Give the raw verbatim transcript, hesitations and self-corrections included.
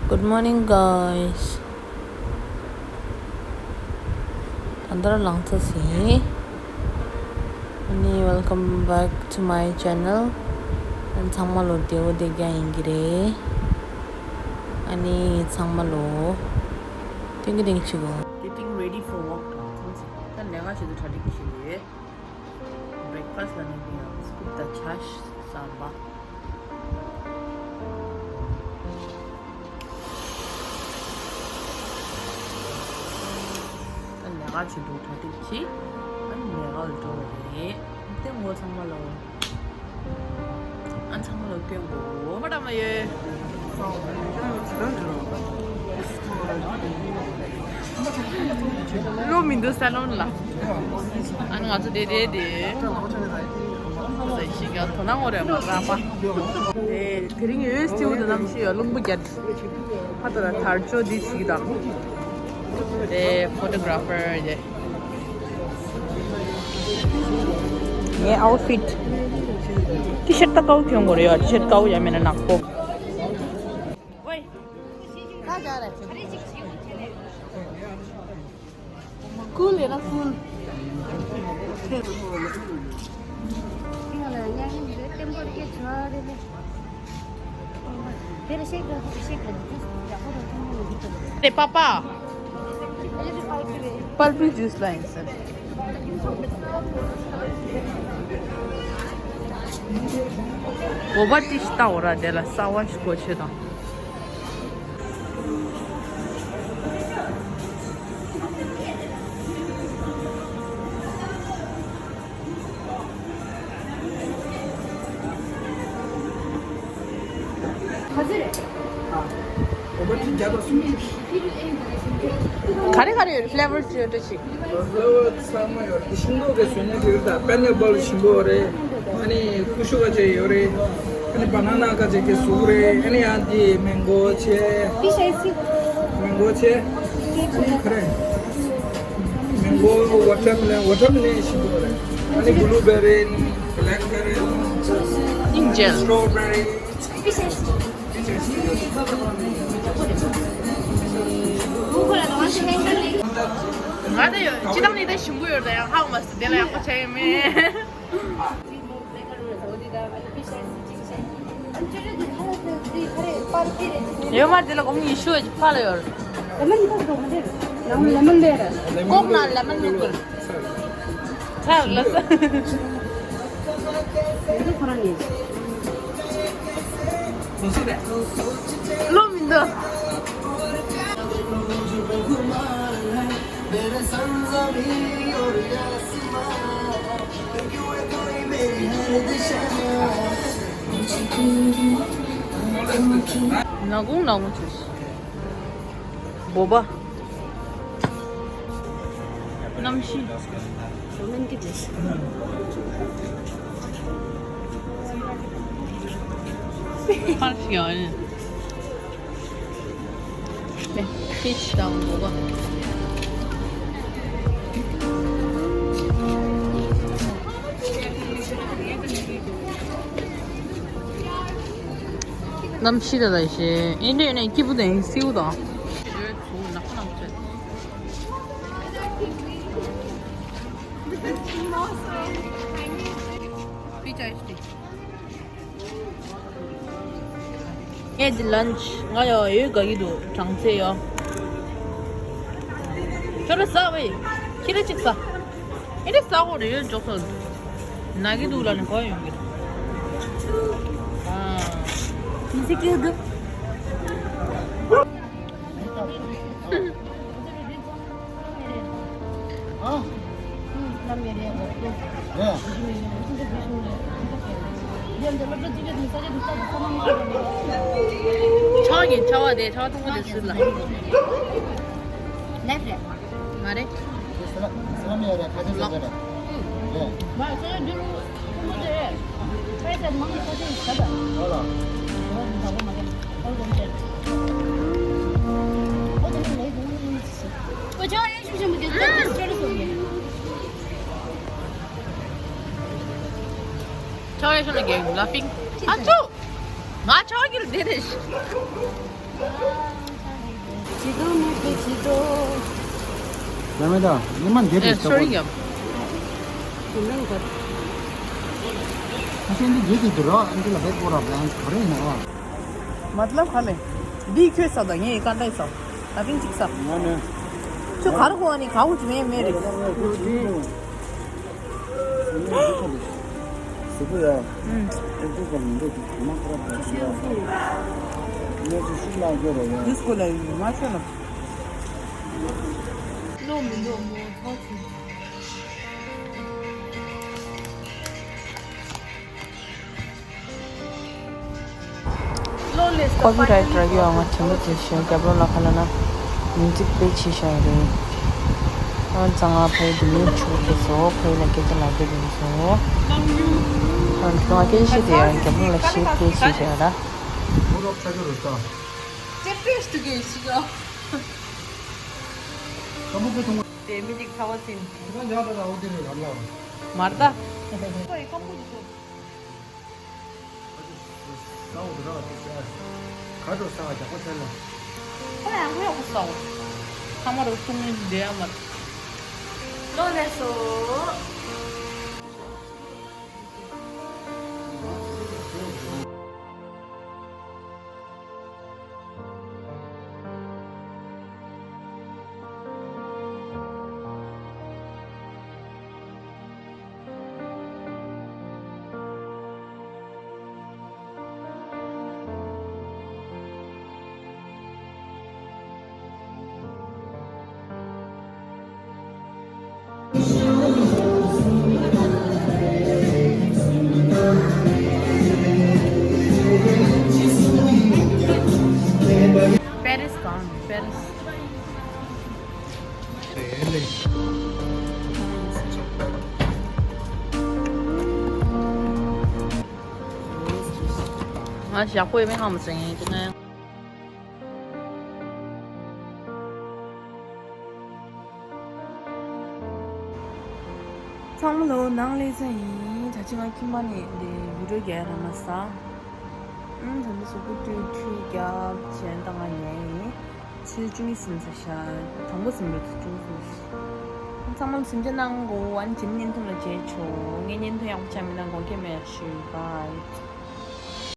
Good morning, guys. ད་ལྟ་ལངས་ཚར་ཟིན། ཨ་ནི། Welcome back to my channel. ཨ་ནི་ཚང་མ་ལོ་བདེ་པོ་བདེ་རྐྱང་ཡིན་གྱི་རེད། ཨ་ནི་ཚང་མ་ལོ་ཏིང་གི་ཏིང་ཆུ་གོ། Getting ready for work. ད་ལས་ཀ་བྱེད་དུས་གྲ་སྒྲིག་བྱེད་ཀྱི་ཡོད། Breakfast ལ་ནི་ཡང་སྐུབ་དང་ཇ་ཟ་བ། ད་ལས་ཀ་བྱེད་དུས་གྲ་སྒྲིག་བྱེད། ཨ་ནི་ལས་ཀ་ལ་འགྲོ་བ་རེད། དེ་ངོ་ཚང་མ་ལ། ཨ་ཚང་མ་ལ་སྐྱོན་དགོས། བ་ད་མ་ཡོད། བློ་མི་འདུག་ས་ལོན་ལ། ཨ་ནི་ང་ཚོ་དེ་དེ་དེ། ཞིག་ཡ་དོ་སྣང་འོ་རེ་མ་རག་པ། དེ་དེ་རིང་ཡོད་སྤྱི་བོ་དུ་ནམ་ཞིག་ཡ་རླུང་བུ་རྒྱ། ཧ་ད་ད་དར་ཅོ་དི་ཞིག་དང་། དེ་ཕོ་ཊོ་གྷ་ར་ཕར་དེ། ངའི་ཨའུ་ཕིཊ། ཊི་ཤརཊ་ད་ཀའུ་གྱོན་དགོས་རེད་ཡ། ཊི་ཤརཊ་ཀའུ་ཡ་མེད་ན་ནག་པོ། ཀུལ་ཡིན་ན་ཀུལ། དེ་པ་པ། པར་པལ་ཇུས་ལ་ཡིན་ཟེར། འོ་བ་ཏི་ཤི་ཏའོ་ར་དེ་ལ་ས་བ་ཞིག་གོ་ཆེ་དང་། ག་རེ་ག་རེ་ཡོད། ཕི་ལེ་ཝར་ཅི་འདྲ་ཞིག། ཕི་ལེ་ཝར་ཚང་མ་ཡོད། འདི་ཤིང་ཏོག་གི་ཞོན་ནི་རེད། ད་པའིན་ཨེ་པལ་ཞིམ་པོ་རེད། ཨ་ནི་ཀུ་ཤུ་ཁ་ཅིག་ཡོད་རེད། ཨ་ནི་བ་ན་ན་ཁ་ཅིག་གི་ཟུག་རེད། ཨ་ནི་ཡང་འདི་མེང་གོ་ཆེ། མེང་གོ་ཆེ། ཨ་ནི་ག་རེ། མེང་གོ། ཝ་ཊར་མེ་ལོན། ཝ་ཊར་མེ་ལོན་ཞིམ་པོ་རེད། ཨ་ནི་བྷུ་ལུ་བེ་རི། བྷི་ལེག་བེ་རི། ཨིན་ཇེལ། སི་ཊོ་བེ་རི། ང་དེ་ཡོད། ཅི་དང་ནི་དེ་ཞིམ་པོ་ཡོད། ད་ཡང་ཧ་མ་སི་དེ་ལ་ཡག་པོ་བྱས་ཡོད་མེད། ཡོད་མ་དེ་ལ་གོམ་ཉི་ཤུ་ཅིག་ཕ་ལ་ཡོད། ལེ་མོན་ལེ་མོན་ལེ་ར། ལེ་མོན་ལེ་མོན་ལེ་ར། ཀོག་ན་ལེ་མོན་མི་ཀུལ། ཚར་ལ་ས། ཁོ་རང་ནི། བློ་མི་འདུག། ནག་ཁུང་ནག་ཁུང་བྱས། བོ་བ། གནམ་གཤིས། རོ་མན་ཊིག་རེད། ཕར་ཞིག་ཡོང་ཡིན། ཕིཆ་དང་བོ་བ། གནམ་གཤིས་ད་ལྟ་ཞེ་ཨིན་འདྲ་ཡོད་ནས་སྐྱིད་པོ་དང་སེའུ་དང་། ངས་འདི་ལན་ཆི་ང་ཡང་ཡོད་དགའ་གི་འདུག། གྲང་ཚད་ཡོད། ཁྱོད་ར་ཟ་བས། ཁྱི་ར་གཅིག་ཟ། ཨེ་འདྲ་ཟ་འོ་རེ་ཡོད་འཇོག་ས། ན་གི་འདུག་ལ་ནི་གོ་ཡོང་གི་འདུག། ཨ། མི་ཚེ་སྐྱིད་འདུག། ཆང་གི་ཆ་བ་དེ་ཆང་འཐུང་བ་དེ་སུ་ལ། ལེབ་རེད། མ་རེད། ཆོ་ཡ་ཤོ་ན་གེ་ལ་ཕིང་། ཨ་ཆོ། ང་ཆོ་གི་ལ་དེ་རེད། ཇི་ལྟར་མེད་པའི་ཇི་ལྟར། ཡང་མེད་ད། ཉི་མ་འདིར་ཨེ་རེད་ཤོར་ཡོད། ཁ་ཤས་འདི་རྗེས་ཀྱི་འདུག་ར། ཨ་འདི་ལ་བེད་སྐོར་ར་བན་ག་རེ་ཡིན་ནོ། མ་ཏི་ལབ་ག་ལེ། འདི་ཁྱོད་ས་དང་ངས་ཀ་འདྲ་ས། ད་ཕིན་ཅིག་ས། ང་ནི། ཁྱོད་ག་རེ་གོ་ནི་ག་འུ་ཅི་མེད་མེད་རེད། ཟི་པུ་ཡ། ཨུམ། ཨེ་ཏུ་ཀ་མི་འདུག་གི་མ་ཁ་ར་པ་ཤི་ཡ། ངས་ཚུ་ཤུགས་ལ་སྐྱོ་རོ་ཡ། འདི་སྐོར་ལ་ཡོད་མ་ཤོད་ལ། ལོ་མི་འདུག་མོ་ཐོག་ཚུ། Copyright རག་ཡོད། ང་དྲན་པ་དེ་བཞིན་རྒྱབ་ལོགས་ལ་ཁ་ལ་ན་མིང་ཚིག་དཔེ་ཆེ་ཤོས་རེད། ཨ་ཙང་ང་ཕའི་དེ་མིན་ཆུ་ཁེ་སོ་ཕའི་ལ་སྐད་ཆ་ལ་སྐད་དེ་སོ། ཨ་ང་སྐད་ཆ་དེ་ཡང་རྒྱབ་ལོགས་ལ་ཤེས་དཔེ་ཆེ་ཤོས་ར། དེ་མི་འཇིག་ཚ་བ་ཟིན། མར་ད། ཁ་དྲོ་ས་བ་རྒྱག་པ་ཚར་ལ། ཁོ་ཡང་ཁོ་ཡག་པོ་ས་བ། ཚང་མ་རུ་ཐུང་ངེ་འདྲེ་ཡ་མ། ལོ་ལེ་སོ། པེ་རིས་གང་པེ་རིས། ང་ཞག་པོ་ཡོད་མེད་ཧ་མ་ཟེར་ངས་ཀྱི་ན། ཚང་མ་ལོ་ནང་ལས་ས་ཡིན། ད་ཅི་ང་ཁྱིམ་པ་ནས་འདི་བི་ཌིའོ་རྒྱག་ར་མ་ས། ཨུམ་ད་འདི་གཟུགས་པོ་བཀྲུས་ཁྲུས་རྒྱབ་བྱས་ད་ང་ཉལ་ཡིན། ཆུ་ཚོད་བཅུ་གཉིས་ཟིན་ས་ཤག་དང་པོ་ཟིན་པའི་བཅུ་གཉིས་ཟིན་ས་ཤག་ཚང་མ་ལ་སེམས་ཁྲལ་གནང་གོ་ཨ་ནི་བྱིན་བརྙན་ཐུང་ལ་བྱས་ཆོག་ངས་བརྙན་ཐུང་ཡག་པོ་ཆགས་མི་གནང་གོ་སྐྱེ་མེད་ཞུ་བའི།